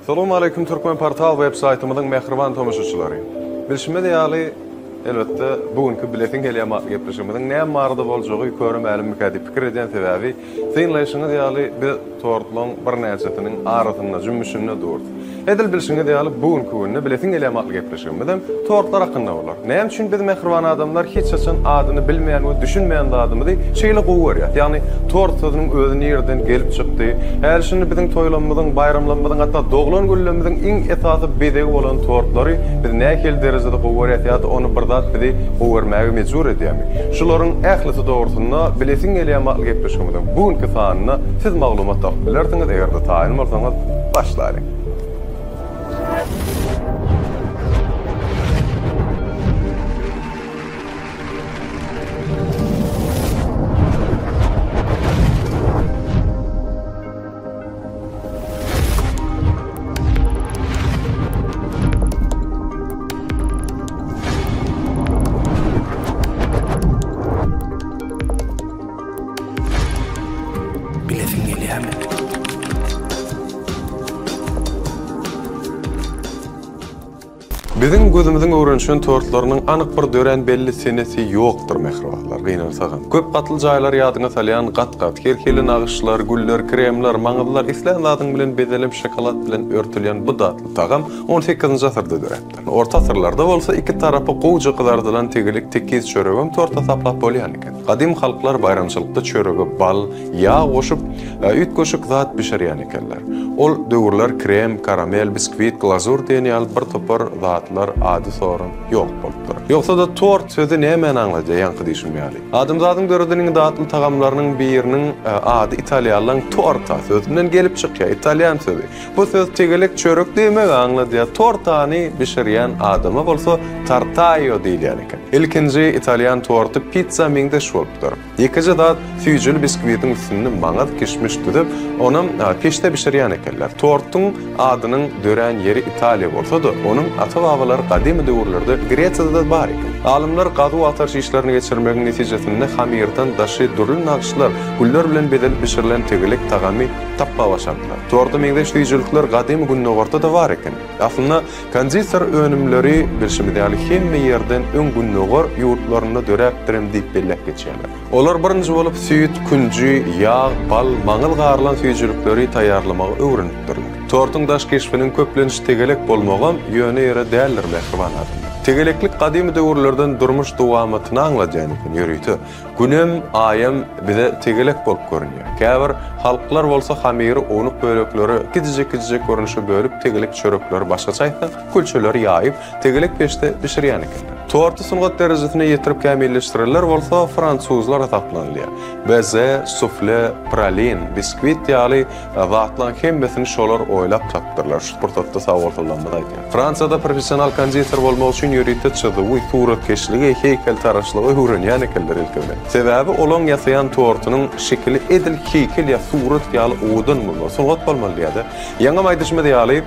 Salowmaleýkim Türkmenportal web saýtymyzyň mähriban tomaşaçylary! Bilşimiz ýaly, elbetde, bu günki Bilesiň gelýärmi atly gepleşigimiziň näme barada boljagy köre mälimmikä diýip pikir edýän, sebäbi synlaýşyňyz ýaly biz tortlaň birnäçesiniň arasynda, jümmüşinde durus. Edil bilşiňiz ýaly, bu günki günde Bilesiň gelýärmi atly gepleşigimizem tortlar hakynda bolar. Näme üçin biz mähriban adamlar hiç haçan adyny bilmeýän we düşünmeýän zadymyzy şeýle gowy görýäs? Ýagny tort sözüniň özi nireden gelip çykdy? Häli şindi biziň toýlamymyzyň, baýramlamyzyň hatda doglan günlemimiziň iň esasy bezegi bolan tortlary biz nähili derejede gowy görýäs ýa-da ony bir zat bizi gowy görmäge mejbur edýärmi? Şularyň ählisi dogrusynda Bilesiň gelýärmi atly gepleşigimiziň bu günki sanynda siz maglumat tapyp bilersiňiz, eger-de taýyn bolsaňyz başlalyň. Bilesiň gelýärmi? Biziň gözümiziň öwrenişen tortlarynyň anyk bir dörän belli senesi ýokdur, mähribanlar, gynansagam. Köp gatly jaýlary ýadyňa salýan gat-gat, her hili nagyşlar, güller, kremler, maňyzlar, islän zadyň bilen bezelip şokolad bilen örtülýän bu datly tagam on sekizinji asyrda döräpdir. Orta asyrlarda bolsa iki tarapy gowja gyzardylan tegelek tekiz çöregem tort hasaplap bolýan eken. Gadym halklar baýramçylykda çörege bal, ýag goşup, üýtgeşik zat bişirýän ekenler. Ol döwürler krem, karamel, biskwit, glazur diýen ýaly bir topar zatlar ady-soram ýok bolupdyr. Ýogsa-da tort sözi nämäni aňladýar ýaňky diýşim ýaly. Adamzadyň döreden iň datly tagamlarynyň biriniň ady italýanlaň torta sözünden gelip çykýar, italýan sözi. Bu söz tegelek çörek diýmegi aňladýar. Tortany bişirýän adama bolsa tartaýo diýilýän eken. Ilkinji italýan torty pitsa meňzeş bolupdyr. Ýekeje zat süýjüli biskwitiň üstünde maňyz, kişmiş düzüp, onam peçde bişirýän ekenler. Tortuň adynyň dörän ýeri Italiýa bolsa-da, onuň ata-babalary gadymy döwürlerde Gresiýada-da bar eken. Alymlar gazuw-agtaryş işlerini geçirmegiň netijesinde hamyrdan daşy dürli nagyşlar, güller bilen bezelip bişirilen tegelek tagamy tapmagy başardylar. Torta meňzeş süýjülikler gadymy Gündogarda-da bar eken. Aslynda, konditer önümleri, bilşimiz ýaly, hemme ýerden öň Gündogar ýurtlarynda döräpdirem diýip belläp geçýärler. Olar birinji bolup süýt, künji, ýag, bal, maňyz garylan süýjülikleri taýýarlamagy öwrenipdirler. Tortuň daş keşbiniň köplenç tegelek bolmagam ýöne ýere däldir, mähriban adamlar. Tegeleklik gadymy döwürlerden durmuş dowamatyny aňladýan eken, ýörite. Günem, Aýam bize tegelek bolup görünýär. Käbir halklar bolsa hamyry ownuk böleklere, kiçijek-kiçijek görnüşe bölüp, tegelek çörekleri, başgaça aýtsak, külçeleri ýaýyp, tegelek peçde bişirýän ekenler. Torty sungat derejesine ýetirip kämilleşdirenler bolsa fransuzlar hasaplanylýar. Beze, sufle, pralin, biskwit ýaly Zatlaň hemmesini şolar oýlap tapdyrlar. Şu pursatda sag bolsunlarymyzy aýdýan. Fransiýada professional konditer bolmak üçin ýörite çyzuwy, suratkeşligi, heýkeltaraşlygy öwrenýän ekenler ilki bilen. Sebäbi olaň ýasaýan tortunyň şekili edil heýkel ýa surat ýaly owadan bolmaly, sungat bolmaly diýýärdi. Ýaňam aýdyşymyz ýaly,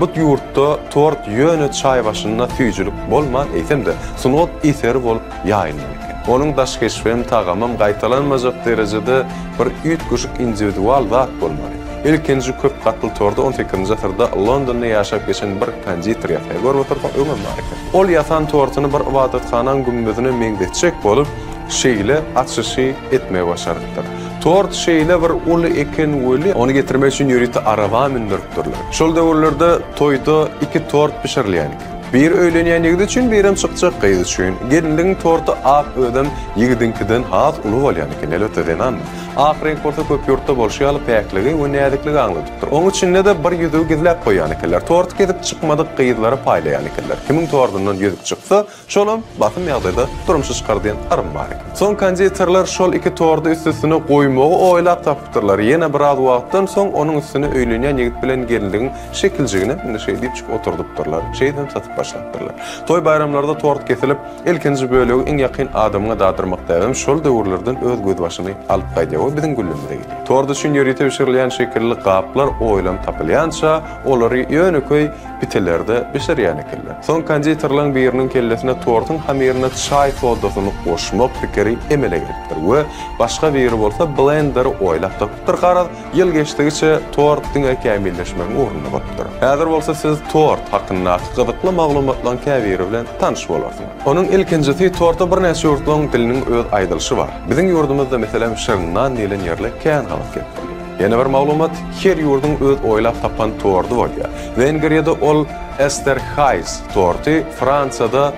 bu ýurtda tort ýöne çaý başynda süýjülik bolman, eýsem-de, sungat eseri bolup ýaýylmaly eken. Onuň daş keşbem, tagamam gaýtalanmajak derejede bir üýtgeşik indiwidual zat bolmaly. Ilkinji köp gatly tordy on sekizinji asyrda Londonda ýaşap geçen bir konditer ýasaýar. Görüp otursaň öňem bar eken. Ol ýasan tortuny bir ybadathanaň gümmezine meňzetjek bolup, şeýle açyşy etmegi başarypdyr. Tort şeýle bir uly eken weli, ony getirmek üçin ýörite araba mündüripdirler. Şol döwürlerde toýda iki tort bişirilýän eken. Biri öýlenýän ýigit üçin, birem çykjak gyz üçin. Gelinligiň torty ak özem ýigidiňkiden has uly bolýan eken, elbetde zenandyr. Ak reňk bolsa köp ýurtda bolşy ýaly päkligi we näzikligi aňladypdyr. Oň içinde-de bir ýüzügi gizläp goýýan ekenler. Torty kesip çykmadyk gyzlara paýlaýan ekenler. Kimiň tortundan ýüzük çyksa, şolam basym ýagdaýda durmuşa çykar diýen yrym bar eken. Soň konditerler şol iki tordy üst-üstüne goýmagy oýlap tapypdyrlar. Ýene biraz wagtdan soň onuň üstüne öýlenýän ýigit bilen gelinligiň Şekiljigine indi şeý diýipjik oturdypdyrlar. Şeýdibem satyp başlapdyrlar. Toý-baýramlarda tort kesilip, ilkinji bölegi iň ýakyn adamyňa dadyrmak däbem şol döwürlerden öz gözbaşyny alyp gaýdýar we biziň günlerimize gelýär. Tort üçin ýörite bişirilýän şekilli gaplar oýlanyp tapylýança, olary ýönekeý pitelerde bişirýän ekenler. Soň konditerleň biriniň kellesine tortuň hamyryna çaý sodasyny goşmak pikiri emele gelipdir we başga biri bolsa blenderi oýlap tapypdyr. Garaz, ýyl geçdigiçe tort diňe kämilleşmegiň ugrunda bolupdyr. Häzir bolsa siz tort hakyndaky gyzykly maglumatlaryň käbiri bilen tanyş bolarsyňyz. Onuň ilkinjisi torta birnäçe ýurtlaryň diliniň öz aýdylyşy bar. Biziň ýurdumyzda meselem şirin nan diýlen ýerle kän gabat gelip bolýar. Ýene bir maglumat, her ýurduň öz oýlap tapan tordy bolýar. Wengriýada ol Esterhaýz torty, Fransiýada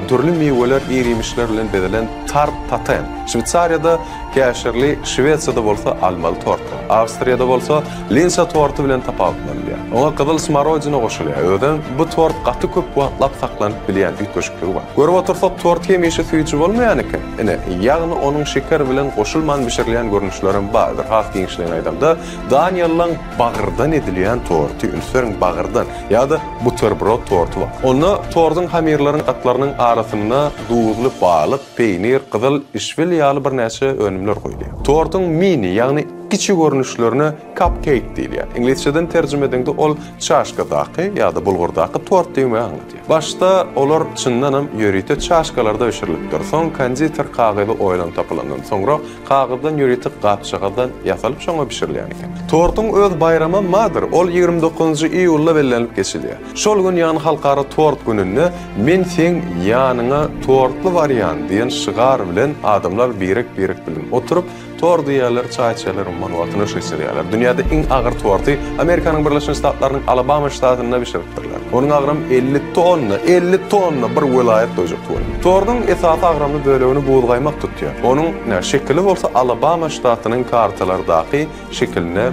dürli miweler, ir-iýmişler bilen bezelen tart taten, Şweýsariýada käşirli, Şwesiýada bolsa almaly tort bar. Awstriýada bolsa linsa torty bilen tapawutlanylýar. Oňa gyzyl smorodina goşulýar. Özem bu tort gaty köp wagtlap saklanyp bilýän üýtgeşikligi bar. Görüp otursak tort hemişe süýji bolmaýan eken. Ine, ýagny onuň şeker bilen goşulman bişirilýän görnüşlerem bardyr. Has giňişleýin aýdamda, daniýalylaň bagyrdan edilýän torty, üns beriň, bagyrdan, ýa-da buterbrod torty bar. Onda torduň hamyrlaryň gatlarynyň arasynda duzly balyk, peýnir, gyzyl işbil ýaly birnäçe önümler goýulýar. Tortuň mini, ýagny kiçi görnüşlerine kapkeýk diýilýär. Iňlisçeden terjime edeňde ol çaşkadaky ýa-da bulgurdaky tort diýmegi aňladýar. Başda olar çyndanam ýörite çaşkalarda bişirilipdir. Soň konditer kagyzy oýlanyp tapylandan soňra kagyzdan ýörite gapjagazdan ýasalyp şoňa bişirilýän eken. Tortuň öz baýramam bardyr. Ol 29 nji iýulda bellenilip geçilýär. Şol gün ýagny Halkara tort gününde Men seň ýanyňa tortly barýan diýen şygar bilen adamlar birek-birek bilen oturyp, tort iýýärler, çaý içýärler, umuman wagtyny hoş geçirýärler. Dünýäde iň agyr torty Amerikanyň Birleşen Ştatlarynyň Alabama ştatynda bişiripdirler. Onuň agramy 50 tonna, 50 tonna bir welaýat doýjak tüweleme. Torduň esasy agramly bölegini buzgaýmak tutýar. Onuň şekili bolsa Alabama ştatynyň kartalardaky şekiline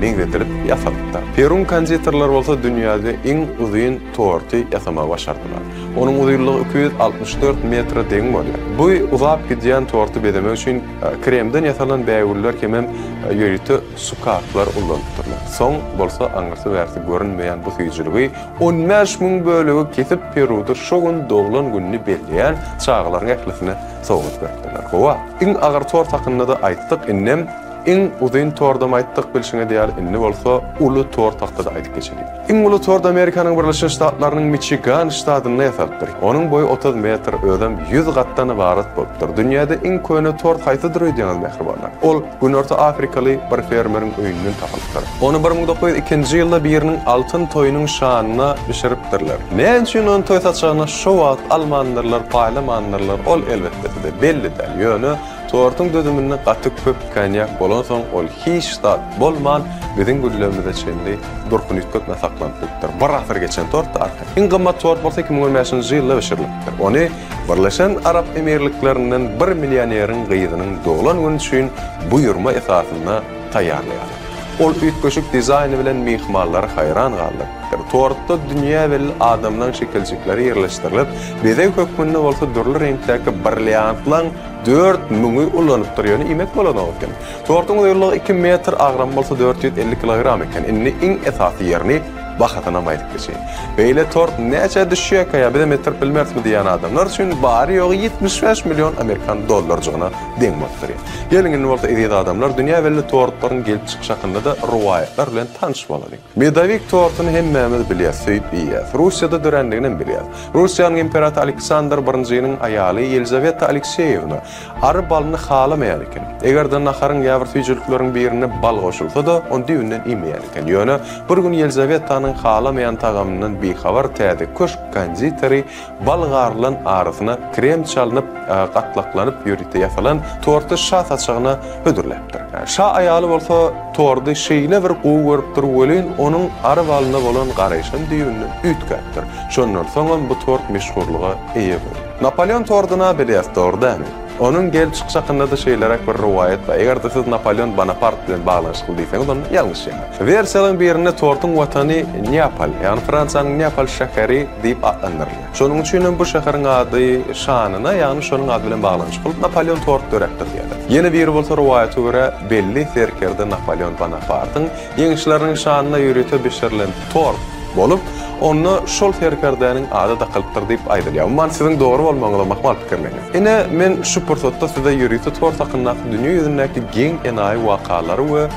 meňzedilip ýasalypdyr. Perun konditerleri bolsa dünýäde iň uzyn torty ýasamagy başardylar. Onuň uzynlygy 264 metre deň bolýar. Bu uzap gidýän torty bezemek üçin kremden ýasalan bägüller hemem ýörite sukatlar ullanypdyrlar. Soň bolsa aňyrsy-bärsi görünmeýän bu süýjüligi 15 000 bölege kesip Peruda şo gün doglan gününi belleýän çagalaryň ählisine sowgat beripdirler. Hawa, iň agyr tort hakynda-da aýtdyk, indem Iň uzyn tordam aýtdyk bilşiňiz ýaly indi bolsa uly tort hakda-da aýdyp geçeliň. Iň uly tort Amerikanyň Birleşen Ştatlarynyň Miçigan ştatynda ýasalypdyr. Onuň boýy 30 metr, özem 100 gatdan ybarat bolupdyr. Dünýäde iň köne tort haýsydyr öýdýäňiz mähribanlar? Ol Günorta Afrikaly bir fermeriň öýünden tapylypdyr. Ony 1902-nji ýylda biriniň altyn toýunyň şanyna bişiripdirler. Näme üçin ony toý saçagyna şo wagt almandyrlar, paýlamandyrlar, ol elbetde size belli däl. Ýöne Tortuň düzüminde gaty köp konýak bolansoň, ol hiç zat bolman, biziň günlerimize çenli durkuny üýtgetmän saklanyp bilipdir. Bir asyr geçen tort-da arkaýyn. Iň gymmat tort bolsa 2015-nji ýylda bişirilipdir. Ony Birleşen Arap Emirliklerinden bir millioneriň gyzynyň doglan güni üçin buýurma esasynda taýýarlaýarlar. Ol üýtgeşik dizaýny bilen myhmanlary haýran galdyrypdyr. Tortda dünýä belli adamlaň şekiljikleri ýerleşdirilip, bezeg hökmünde bolsa dürli reňkdäki brilliantlaň Dört müňi ulanypdyr, ýöne iýmek bolanok eken. Tortuň uzynlygy iki metr, agramy bolsa 450 kilogram eken. Indi iň esasy ýerini bahasynam aýdyp geçeýin. Beýle tort näçä düşýärkä ýa bizem etdirip bilmerismi diýýän adamlar üçin bary-ýogy 75 million amerikan dollarjygyna deň bolup durýar. Geliň indi bolsa eziz adamlar dünýä belli tortlaryň gelip çykyşy hakynda-da rowaýatlar bilen tanyş bolalyň. Medowik tortuny hemmämiz bilýäs, söýüp iýýäs. Russiýada dörändiginem bilýäs. Russiýanyň imperaty Aleksandr I-niň aýaly Ýelizaweta Alekseýewna ary balyny halamaýan eken. Eger-de naharyň ýa bir süýjülikleriň birine bal goşulsa-da, ony düýbünden iýmeýän eken. Ýöne bir gün Ýelizawetanyň halamaýan tagamyndan bihabar täze köşk konditeri Bal garylan arasyna krem çalnyp, gatlaklanyp ýörite ýasalan torty şa saçagyna hödürläpdir. Şa aýaly bolsa tordy şeýle bir gowy görüpdir welin, onuň ary balyna bolan garaýşam düýbünden üýtgäpdir. Şondan soňam bu tort meşhurlyga eýe bolýar. Napoleon tordyna bilýäs, dogry dälmi? Onuň gelip çykyşy hakynda-da şeýleräk bir rowaýat bar. Eger-de siz Napoleon Bonapart bilen baglanyşykly diýseňiz, onda ýalňyşýaňyz. Wersiýalaryň birinde tortuň watany Neapol, ýagny Fransiýanyň Neapol şäheri diýip atlandyrylýar. Şonuň üçin hem bu şäheriň ady şanyna, ýagny şonuň ady bilen baglanyşykly bolup, Napoleon tort döräpdir diýýärler. Ýene biri bolsa rowaýata görä, belli serkerde Napoleon Bonapartyň ýeňişleriniň şanyna ýörite bişirilen tort bolup, onda şol serkerdäniň ady dakylypdyr diýip aýdylýar. Umuman, siziň dogry bolmagyňyzam ahmal pikirleniň. Ine, men şu pursatda size ýörite tort hakyndaky dünýä ýüzündäki geň-enaýy wakalary we.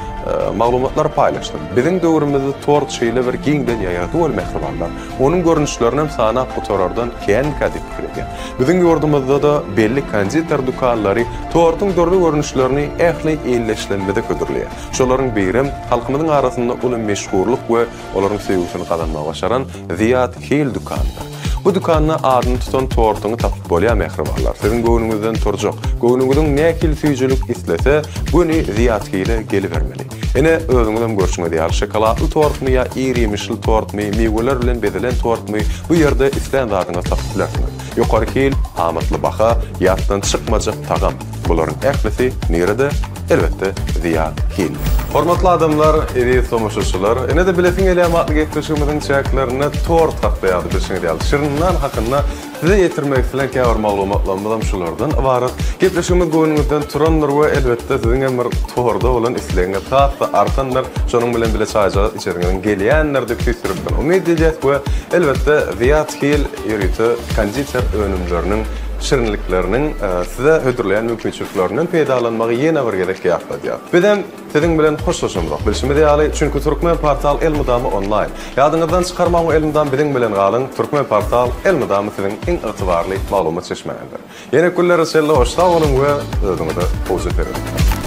maglumatlary paýlaşdym. Biziň döwrümizde tort şeýle bir giňden ýaýrady weli mähribanlar, onuň görnüşlerinem sanap gutarardan känmikä diýip pikir edýän. Biziň ýurdumyzda-da belli konditer dükanlary tortuň dürli görnüşlerini ähli ildeşlerimize hödürleýär. Şolaryň birem halkymyzyň arasynda uly meşhurlyk we olaryň söýgüsini gazanmagy başaran Zyýat Hil dükanydyr. Bu dükanda adyny tutan tortuňy tapyp bolýar mähribanlar. Siziň göwnüňizden turjak, göwnüňiziň nähili süýjülik islese, göni Zyýat Hile gelibermeli. Ine, özüňizem görşüňiz ýaly, şokoladly tortmy ýa ir-iýmişli tortmy, miweler bilen bezelen tortmy, bu ýerde islän zadyňyzy tapyp bilersiňiz. Ýokary hil, amatly baha, ýatdan çykmajak tagam. Bularyň ählisi nirede? Elbetde, Zyýat Hil. Hormatly adamlar, eziz tomaşaçylar, ine-de Bilesiň gelýärmi atly gepleşigimiziň çäklerinde tort hakda ýa-da bilşiňiz ýaly şirin nan hakynda size ýetirmek islän käbir maglumatlarymyzam şulardan ybarat. Gepleşigimiz göwnüňizden turandyr we elbetde siziň hem bir torda bolan islegiňiz has-da artandyr. Şonuň bilen bile çaýjagaz içesiňiziň gelýändir diýip tüýs ýürekden umyt edýäs we elbetde Zyýat Hil ýörite konditer önümleriniň şirinlikleriniň size hödürleýän mümkinçiliklerinden peýdalanmagy ýene bir gezek ýatladýar. Bizem siziň bilen hoşlaşamzok. Bilşimiz ýaly, çünki Turkmenportal elmydama onlaýn. Ýadyňyzdan çykarmaň we elmydam biziň bilen galyň, Turkmenportal elmydama siziň iň ygtybarly maglumat çeşmäňizdir. Ýene günlere çenli hoş sag boluň we özüňize gowja serediň.